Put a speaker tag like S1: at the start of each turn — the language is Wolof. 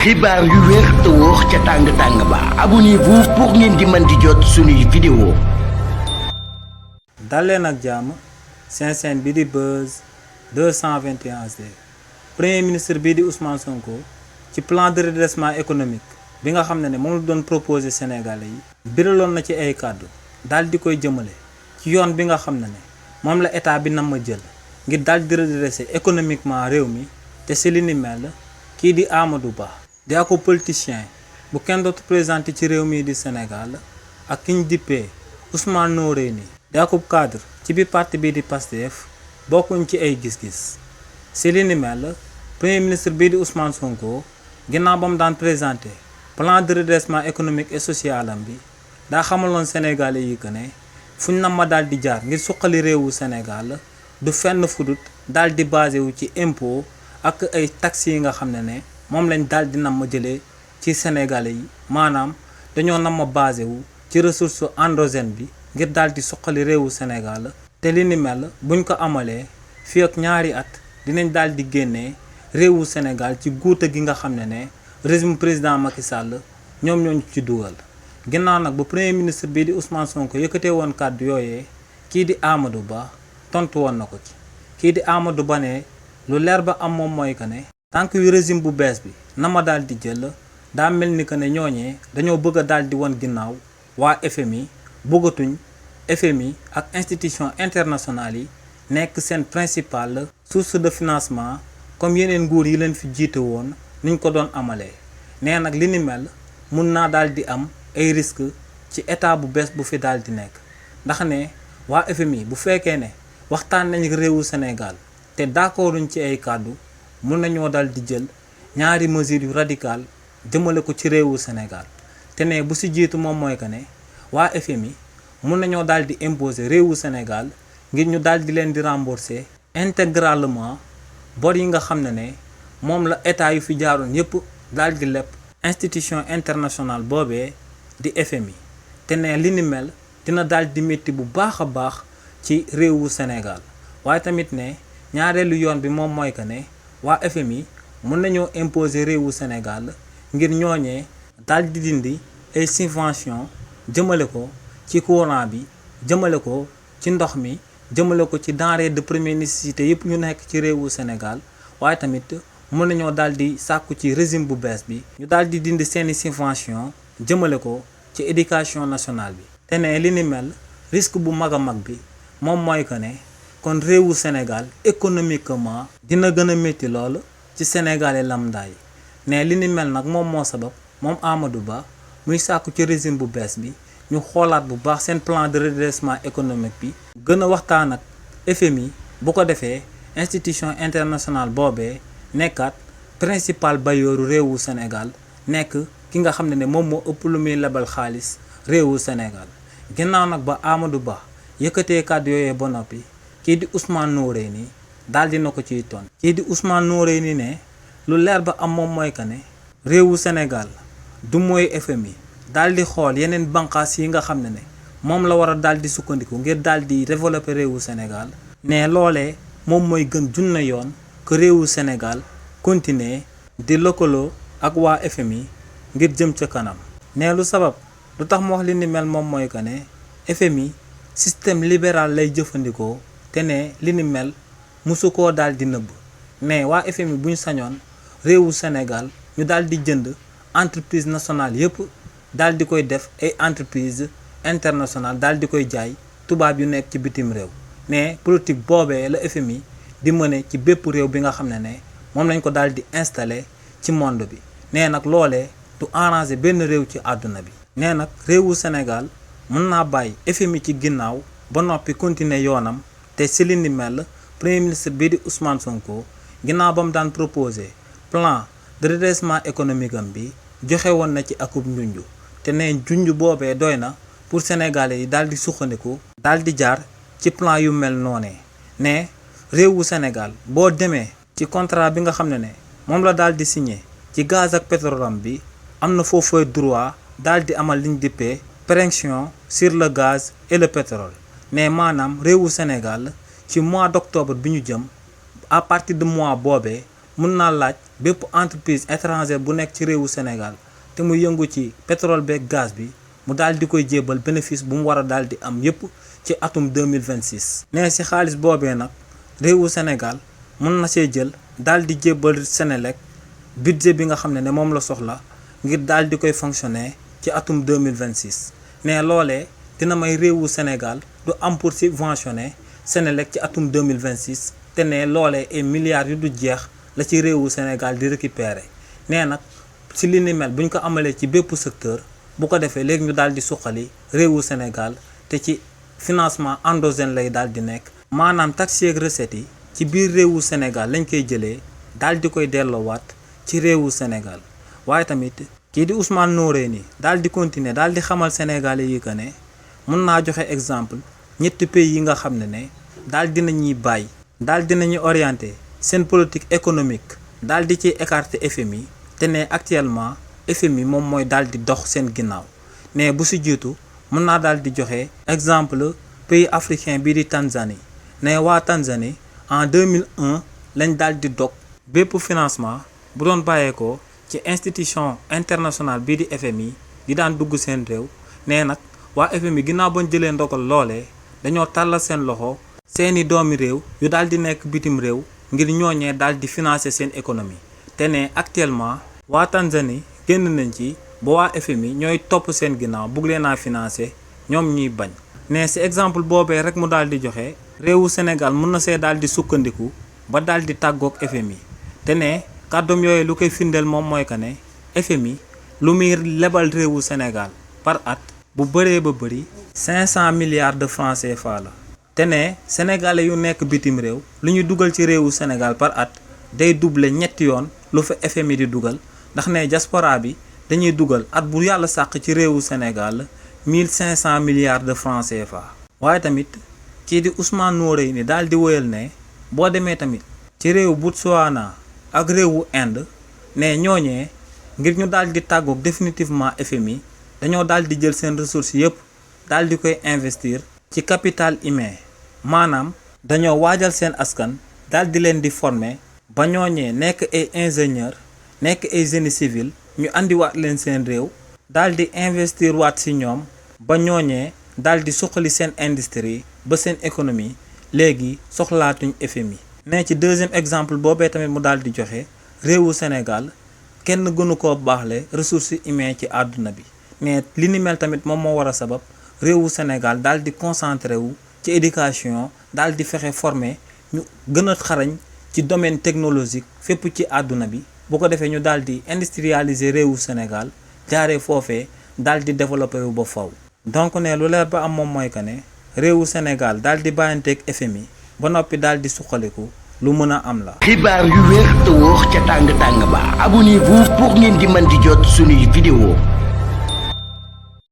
S1: xibaar yu wér te wóor ca tàng-tàng ba abonnez-vous pour ngeen di mën di jot suñuy vidéo.
S2: dalleen ak jàmm seen chaîne bi di Buzz 221 HD premier ministre bii di Ousmane Sonko ci plan de redressement économique bi nga xam ne moom la doon proposé Sénégalais yi biraloon na ci ay kàddu daal di koy jëmale ci yoon bi nga xam ne moom la état bi nam ma jël ngir daal di redresser économiquement réew mi te si li ni mel kii di Amadou Ba di ako politicien bu kenn dootu présenté ci réew mi di Sénégal ak ki ñu dippee Ousmane Noreyni di ako cadre ci biir parti bii di Pastef bokkuñ ci ay gis-gis si li ni mel premier ministre bii di Ousmane Sonko ginnaaw ba mu daan présenté plan de redressement économique et social am bi daa xamaloon Sénégalais yi que ne fuñ nam ma daal di jaar ngir suqali réewu Sénégal du fenn fudut daal di basé wu ci impôt ak ay taxes yi nga xam ne moom lañ daal di nam ma jëlee ci Sénégalais yi maanaam dañoo nam ma basé wu ci ressource endogène bi ngir daal di suqali réewu Sénégal te li ni mel buñ ko amalee fii ak ñaari at dinañ daal di génnee réewu Sénégal ci guuta gi nga xam ne régime président Macky Sall ñoom ñooñu ci dugal. ginnaaw nag bu premier ministre bii di Ousmane Sonko yëkkatee woon kàddu yooyee kii di Amadou Ba tontu woon na ko ci kii di Amadou Ba ne lu leer ba am moom mooy que ne tànk yu régime bu bees bi na ma daal di jël daa mel ni que ne ñooñee dañoo bëgg a daal di wan ginnaaw waa FMI bëggatuñ FMI ak institution internationale yi nekk seen principale source de financement comme yeneen nguur yi leen fi jiite woon niñ ko doon amalee nee nag li ni mel mun naa daal di am ay risque ci état bu bees bu fi daal di nekk ndax ne waa FMI bu fekkee ne waxtaan nañ réewu Sénégal te d'accorduñ ci ay kàddu mun nañoo daal di jël ñaari mesures yu radical jëmale ko ci réewu Sénégal te ne bu si jiitu moom mooy que ne waa FMI mun nañoo daal di imposer réewu Sénégal ngir ñu daal di leen di rembourser intégralement bor yi nga xam ne moom la état yu fi jaaroon yépp daal di leb institution internationale boobee di FMI te ne li ni mel dina daal di métti bu baax a baax ci réewu Sénégal waaye tamit ne ñaareelu yoon bi moom mooy que ne waa FMI mën nañoo imposer réewu Sénégal ngir ñooñee daal di dindi ay subvention jëmale ko ci courant bi jëmale ko ci ndox mi jëmale ko ci denrées de première nécessité yëpp ñu nekk ci réewu Sénégal waaye tamit mën nañoo daal di sàkku ci régime bu bees bi ñu daal di dindi seeni subvention jëmale ko ci éducation nationale bi te ne li ni mel risque bu mag a mag bi moom mooy que ne kon réewu Sénégal économiquement dina gën a métti lool ci Sénégalais lambda yi ne li ni mel nag moom moo sabab moom Amadou Ba muy sàkku ci régime bu bees bi ñu xoolaat bu baax seen plan de redressement économique bi gën a waxtaan ak FMI bu ko defee institution internationale boobee nekkaat principal bailleur réewu Sénégal nekk ki nga xam ne moom moo ëpp lu muy lebal xaalis réewu Sénégal ginnaaw nag ba Amadou Ba yëkkatee kàddu yooyee ba noppi kii di Ousmane Noreyni daal dina ko ciy ton kii di Ousmane Noreyni ne lu leer ba am moom mooy que ne réewu Sénégal du mooy FMI daal di xool yeneen banqaas yi nga xam ne moom la war a daal di sukkandiku ngir daal di développer réewu Sénégal ne loolee moom mooy gën junne yoon que réewu Sénégal continuer di lëkkaloo ak waa FMI ngir jëm ca kanam ne lu sabab lu tax mu wax li ni mel moom mooy que ne FMI système libéral lay jëfandikoo te ne li ni mel musu koo daal di nëbb mais waa FMI bu ñu sañoon réewu Sénégal ñu daal di jënd entreprise nationale yépp daal di koy def ay entreprise internationale daal di koy jaay tubaab yu nekk ci bitim réew mais politique boobee la FMI di mëne ci bépp réew bi nga xam ne moom lañ ko daal di installé ci monde bi nee nag loolee du arranger benn réew ci àdduna bi nee nag réewu Sénégal mën naa bàyyi FMI ci ginnaaw ba noppi continuer yoonam te si li ni mel premier ministre bii di Ousmane Sonko ginnaaw ba mu daan proposé plan de redressement économique am bi joxe woon na ci akub njunju te ne junj boobee doy na pour Sénégalais yi daal di suqandiku daal di jaar ci plan yu mel noonee ne réewu Sénégal boo demee ci contrat bi nga xam ne moom la daal di signé ci gaz ak pétrole am bi am na foofu droit daal di amal liñ dippee préemption sur le gaz et le pétrole ne maanaam réewu Sénégal ci mois d'octobre bi ñu jëm à partir de mois boobee mun naa laaj bépp entreprise étrangère bu nekk ci réewu Sénégal te mu yëngu ci pétrole beeg gaz bi mu daal di koy jébbal bénéfice bu mu war a daal di am yépp ci atum 2026. nee si xaalis boobee nag réewu Sénégal mën na see jël daal di jébbal Sénélec budget bi nga xam ne moom la soxla ngir daal di koy fonctionner ci atum 2026. nee loolee dina may réewu Sénégal du am pour subventionner Sénélec ci atum 2026 te ne loolee ay milliards yu du jeex la ci réewu Sénégal di récupérer. nee nag ci li ni mel buñ ko amalee ci bépp secteur bu ko defee léegi ñu daal di suqali réewu Sénégal te ci financement endogène lay daal di nekk. maanaam taxes yeeg recettes yi ci biir réewu Sénégal lañ koy jëlee daal di koy delloowaat ci réewu Sénégal. waaye tamit kii di Ousmane Noreyni daal di continuer daal di xamal Sénégalais yi que ne mun naa joxe exemple ñetti pays yi nga xam ne daal dinañuy bàyyi daal dinañuy orienté seen politique économique daal di ciy écarter FMI te ne actuellement FMI moom mooy daal di dox seen ginnaaw. ne bu si jiitu mun naa daal di joxe exemple pays africain bii di Tanzanie. ne waa Tanzanie en 2001 lañ daal di dog bépp financement bu doon bàyyeekoo ci institution internationale bii di FMI di daan dugg seen réew. ne nag waa FMI ginnaaw bañ jëlee ndogal loolee dañoo tàllal seen loxo seeni doomi réew yu daal di nekk bitim réew ngir ñooñee daal di financer seen économie. te ne actuellement waa Tanzanie génn nañ ci ba waa FMI ñooy topp seen ginnaaw bugg leen a financer ñoom ñuy bañ. ne si exemple boobee rek mu daal di joxe réewu Sénégal mën na see daal di sukkandiku ba daal di tàggoog FMI. te ne kàddoom yooyu lu koy firndeel moom mooy que ne FMI lu muy lebal réewu Sénégal par at bu bëree ba bëri 500 milliards de francs CFA la. te ne sénégalais yu nekk bitim réew lu ñu dugal ci réewu Sénégal par at day doubler ñetti yoon lu fa FMI di dugal ndax ne diaspora bi dañuy dugal at bu yàlla sàq ci réewu Sénégal 1500 milliards de francs CFA. waaye tamit kii di Ousmane Noreyni daal di woyal ne boo demee tamit ci réewu Botswana ak réewu Inde ne ñooñee ngir ñu daal di tàggoog définitivement FMI dañoo daal di jël seen ressources yépp daal di koy investir ci capital humain. maanaam dañoo waajal seen askan daal di leen di former ba ñooñee nekk ay ingénieur nekk ay génie civil ñu andiwaat leen seen réew daal di investir waat ci ñoom ba ñooñee daal di suqali seen industrie ba seen économie léegi soxlaatuñ FMI. ne ci deuxième exemple boobee tamit mu daal di joxe réewu Sénégal kenn gënu koo baaxle ressources humaines ci àdduna bi. mais li ni mel tamit moom moo war a sabab réewu Sénégal daal di concentré wu ci éducation daal di fexe former ñu gën a xarañ ci domaine technologique fépp ci àdduna bi bu ko defee ñu daal di industrialiser réewu Sénégal jaaree foofee daal di développé wu ba faw. donc ne lu leer ba am moom mooy que ne réewu Sénégal daal di bàyyanteeg FMI ba noppi daal di suqaliku lu mën a am la.
S1: xibaar yu wér te wóor ca tàng tàng ba abonnez-vous pour ngeen di mën di jot suñuy vidéo.